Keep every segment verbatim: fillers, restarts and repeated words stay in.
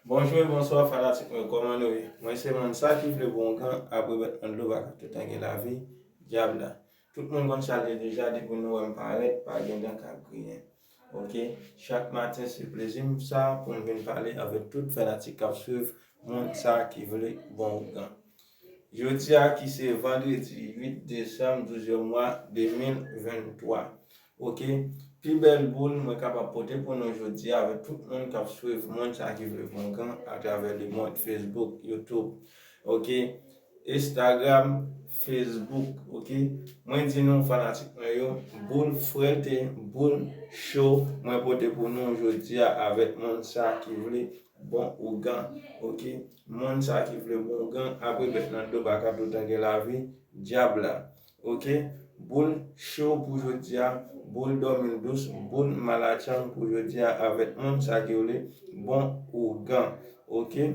Bonjou e bonswa fanatik mwen, kòman nou ye? Mwen se moun sa ki vle bon gan, apre bèt nan dlo baka toutan gen lavi, dyab la. Tout moun konn sa l ye deja, depi nou wè m parèt, pa gen dan k ap griyen. Oke? Chak maten se plezi m sa pou m vin pale avèk tout fanatik k ap swiv moun sa ki vle bon gan. Jodi a ki se vandredi uit desanm, douzèm mwa de mil venntwa. Oke, pi bèl boul mwen kapab pote pou nou jodi a avèk tout moun k ap swiv moun sa ki vle bon gan atravè lemond, Facebook, YouTube, oke, Instagram, Facebook, oke. Mwen di nou fanatik mwen yo, boul frète, boul cho mwen pote pou nou jodi a avèk moun sa ki vle bon ougan, oke. Moun sa ki vle bon ougan, apre bèt nan dlo baka toutan gen lavi, dyab la, oke. Boul cho pou jodi a, boul dòmi dous, boul malatchang pou jodi a avèk moun sa ki vle bon ougan, oke.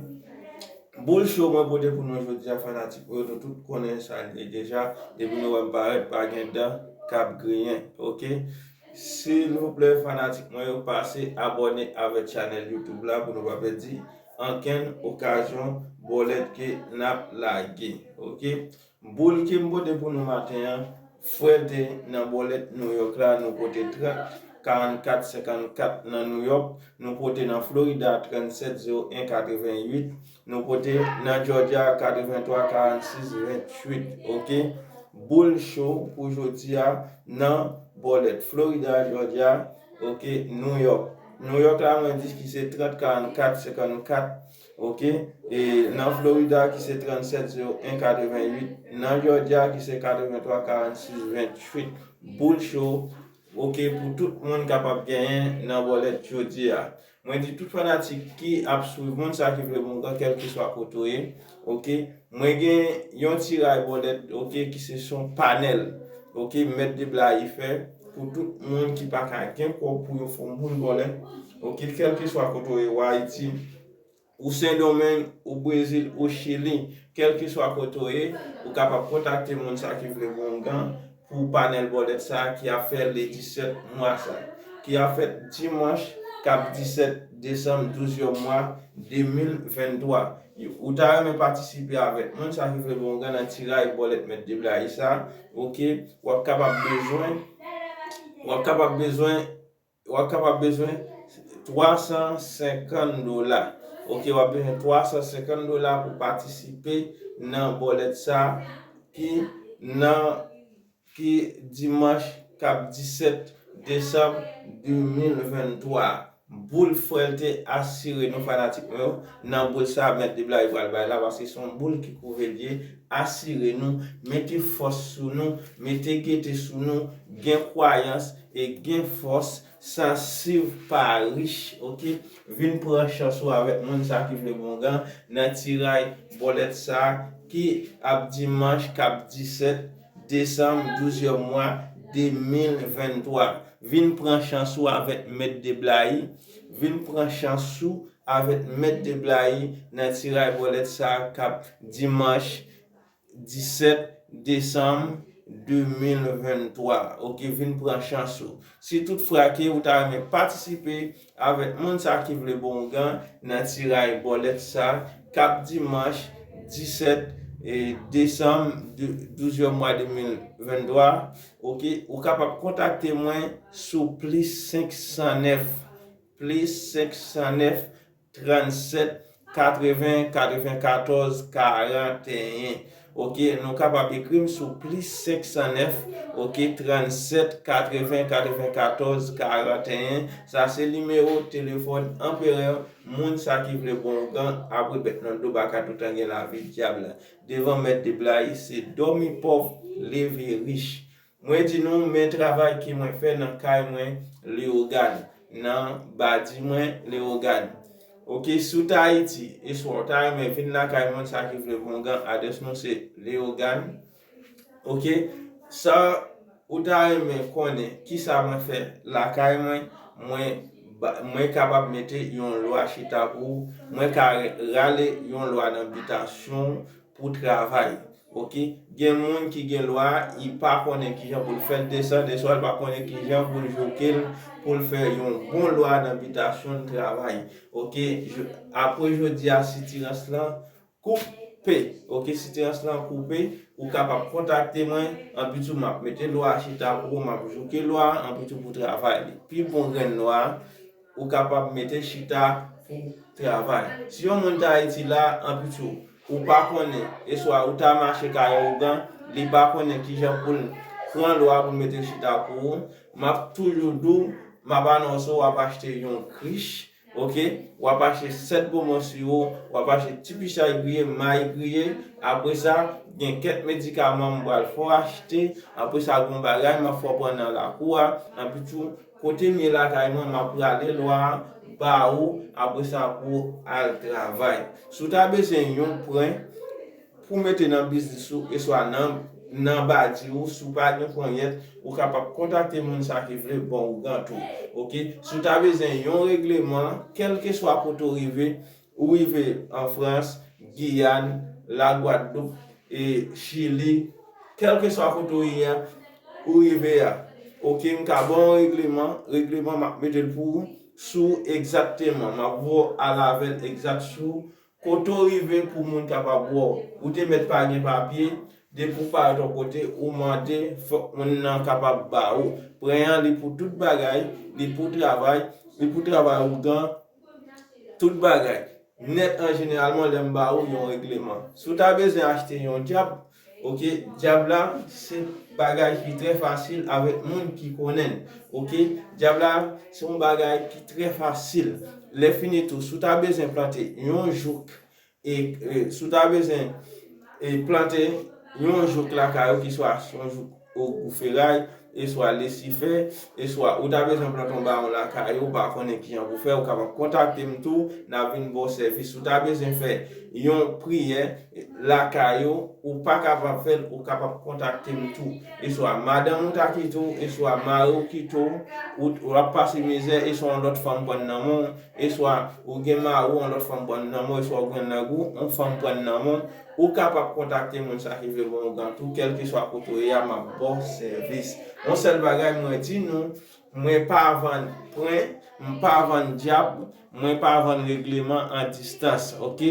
Boul cho mwen pote pou nou jodi a fanatik mwen yo, nou tout konnen sa l ye deja, depi nou wè m parèt pa gen dan k ap griyen, oke. Silvouplè fanatik mwen yo, pase abòne avèk chanèl YouTube la pou nou pa pèdi ankenn okazyon bòlèt ke n ap lage, oke. Boul ke m pote pou nou maten an, frète, nan bòlèt Nouyòk la, nou pote trant karannkat senkannkat nan Nouyòk, nou pote nan Florida trannsèt zewo en katrevenn uit, nou pote nan Georgia katreventwa karannsis venntuit, oke. Boul cho pou jodi a nan bòlèt Florida, Georgia, oke, Nouyòk. Nouyòk la mwen di ki se trant karannkat senkannkat, oke, e nan Florida ki se trannsèt zewo en katrevenn uit, nan Georgia ki se katreventwa karannsis venntuit. Boul cho, oke, pou tout moun kapab genyen nan bòlèt jodi a. Mwen di tout fanatik ki ap swiv moun sa ki vle bon gan kèlkeswa kote w ye, oke, mwen gen yon tiray bòlèt, oke, ki se son panèl, oke, mèt de blayi fè pou tout moun ki pa ka gen kòb pou yo fè yon boul bòlèt, oke, kèlkeswa kote w ye, ou Ayiti, ou Sendomeng, ou Brezil, ou Chili, kèlkeswa kote w ye, ou kapab kontakte moun sa ki vle bon gan pou panèl bòlèt sa ki ap fè le disèt mwa sa, ki ap fèt dimanch k ap disèt desanm, douzèm mwa de mil venntwa. Ou ta renmen patisipe avèk moun sa ki vle bon gan nan tiray bòlèt mèt de blayi sa, oke, w ap kapab bezwen, w ap kapab bezwen w ap kapab bezwen twa san senkant dola. Oke, w ap bezwen twa san senkant dola pou patisipe nan bòlèt sa ki nan, ki dimanch k ap disèt desanm de mil venntwa. Boul frète, asire nou fanatik mwen yo, nan boul sa mèt de blayi pral bay la, paske se yon boul ki kouve l ye. Asire nou, mete fòs sou nou, mete gete sou nou, gen kwayans e gen fòs, san swiv pa rich, oke. Vin pran chans ou avèk moun sa ki vle bon gan nan tiray bòlèt sa ki ap dimanch k ap disèt desanm, douzèm mwa de mil venntwa. Vin pran chans ou avèk mèt de blayi. Vin pran chans ou avèk mèt de blayi nan tiray bòlèt sa k ap dimanch disèt desanm de mil venntwa. Oke, vin pran chans ou. Si toutfwa ke ou ta renmen patisipe avèk moun sa ki vle bon gan nan tiray bòlèt sa k ap dimanch disèt, e, desanm de, douzèm mwa de mil venntwa, oke, ou kapab kontakte mwen sou plis senk san nèf, plis senk san nèf, trannsèt, katreven, katrevenkatòz, karanteyen. Oke, nou kapab ekri m sou plis senk san nèf, oke, trannsèt, katreven, katrevenkatòz, karanteyen. Sa se nimewo telefòn anperè, moun sa ki vle bon ougan, apre bèt nan do baka toutan gen lavi dyab la. Devan mèt de blayi, se dòmi pòv, leve rich. Mwen di nou, men travay ke mwen fè nan kay mwen, Leyogàn, nan badi mwen, Leyogàn. Oke, si w ta Ayiti, e si w ta renmen vin lakay moun sa ki vle bon gan, adrès nou se Leyogàn. Oke, sa ou ta renmen konnen, kisa mwen fè lakay mwen, mwen ba, mwen kapab mete yon lwa chita pou ou, mwen ka rale yon lwa nan bitasyon w, pou travay. Ok, gen moun ki gen lwa, li pa konnen kijan pou l fè l desann, eswa l pa konnen kijan pou l jouke l, pou l fè yon bon lwa nan bitasyon l travay. Ok, apre jodi a, sitirans lan koupe. Ok, sitirans lan koupe, ou kapab kontakte mwen, anpi tou m ap mete lwa a chita pou ou, m ap jouke lwa a, anpi tou pou travay li. Pi bon grenn lwa a, ou kapab mete chita pou travay. Si yon moun t Ayiti la, anpi tou, ou pa konnen, eswa ou ta mache kay yon ougan, li pa konnen kijan pou l pran lwa pou l mete l chita pou ou, m ap toujou di w, m ap anonse w ap achte yon krich, ok? W ap achte sèt bonbon siwo, w ap achte ti pichay griye, mayi griye, apre sa, gen kèk medikaman m pral fè w achte, apre sa, gen yon bagay m ap fè w pran nan lakou a, anpi tou, kote m ye lakay mwen, m ap rale lwa a ba ou, apre sa pou w al travay. Si w ta bezwen yon pwen pou mete nan biznis ou, eswa nan, nan badi ou, si w pa gen ponyèt, ou kapab kontakte moun sa ki vle ba w ougan tou. Ok? Si w ta bezwen yon regleman, kèlkeswa kote w rive, ou rive an Frans, Giyàn, Lagwadloup, e Chili, kèlkeswa kote w ye a, ou rive a. Ok, m ka ba w yon regleman, regleman m ap mete l pou ou, sou egzakteman, m ap voye w al avè l egzak sou kote w rive pou moun kapab wè w. Ou te mèt pa gen papye, depi w parèt yon kote, ou mande, fòk moun nan kapab ba ou. Pwen an, li pou tout bagay, li pou travay, li pou travay ougan, tout bagay. Nèt an jeneralman, lè m ba ou yon regleman. Si w ta bezwen achte yon djab, ok, djab la, se bagay ki trè fasil avèk moun ki konnen l. Ok, djab la, se yon bagay ki trè fasil. Lè fini tou, si w ta bezwen plante yon jouk, e, e, si w ta bezwen, e, plante yon jouk lakay ou, ki swa se yon jouk ou, ou feray, eswa lesifè, eswa ou ta bezwen plante yon bawon lakay ou, ou pa konnen kijan pou fè, ou kapab kontakte m tou, n a vin ba w sèvis. Ou ta bezwen fè yon priyè lakay ou, ou pa kapab fè l, ou kapab kontakte m tou. Eswa madanm ou ta kite w, eswa mari w kite w, ou, w ap pase mizè, eswa yon lòt fanm pran nan men w, eswa ou gen mari w, yon lòt fanm pran nan men w, eswa ou gen nèg ou, yon fanm pran nan men w, ou kapab kontakte moun sa ki vle ba w ougan tou, kèlkeswa kote w ye a, m ap ba w sèvis. Yon sèl bagay mwen di nou, mwen pa vann pwen, m pa vann djab, mwen pa vann regleman an distans, ok?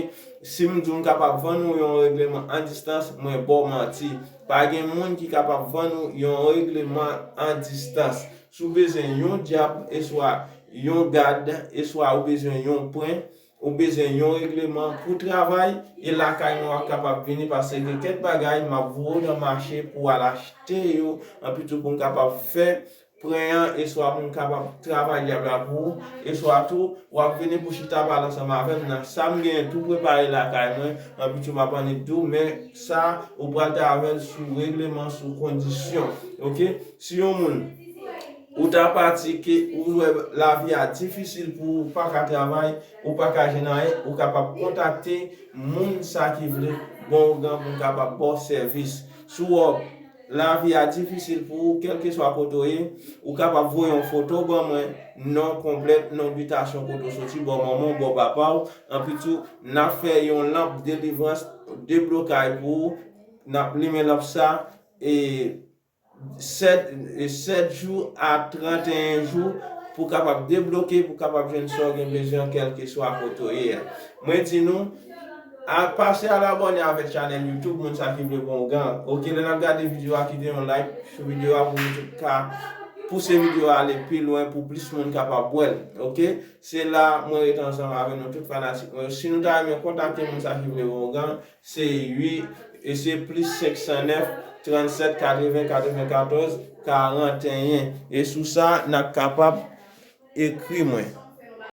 Si m di w m kapab vann ou yon regleman an distans, mwen ba w manti. Pa gen moun ki kapab vann ou yon regleman an distans. Si w bezwen yon djab, eswa yon gad, eswa ou bezwen yon pwen, ou bezwen yon regleman pou travay, e lakay mwen w ap kapab vini, paske gen kèk bagay m ap voye w nan mache pou w al achte yo, anpi tou pou m kapab fè pwen an, eswa pou m kapab travay djab la pou ou, eswa tou, w ap vini pou chita pale ansanm avè m nan sa m genyen tou prepare lakay mwen, anpi tou m ap annik di w, men sa, ou pral travay sou regleman, sou kondisyon, ok? Si yon moun, ou ta pati ke ou wè lavi a difisil pou ou, ou pa ka travay, ou pa ka jwenn anyen, ou kapab kontakte moun sa ki vle ba w ougan pou l kapab ba w sèvis. Si w wè lavi a difisil pou ou, kèlkeswa kote w ye, ou kapab voye yon foto ban mwen, non konplèt, non bitasyon kote w soti, bò manman w, bò papa w, anpi tou, n ap fè yon lanp delivrans, deblokay pou ou, n ap limen lanp sa, e sèt, e sèt jou a tranteyen jou pou kapab debloke, pou kapab jwenn sa w gen bezwen, kèlkeswa kote w ye a. Mwen di nou, a, pase al abòne avèk chanèl YouTube, moun sa ki vle ba w ougan. Ok, lè n ap gade videyo a, kite yon like sou videyo a pou nou tout ka pouse videyo a ale pi lwen, pou plis moun kapab wè l. Ok, se la mwen rete ansanm avèk nou tout fanatik mwen. Si nou ta renmen kontakte moun sa ki vle ba w ougan, se uit, e se plis senk san nèf, trannsèt, katreven, katrevenkatòz, karanteyen. E sou sa, n ap kapab ekri mwen.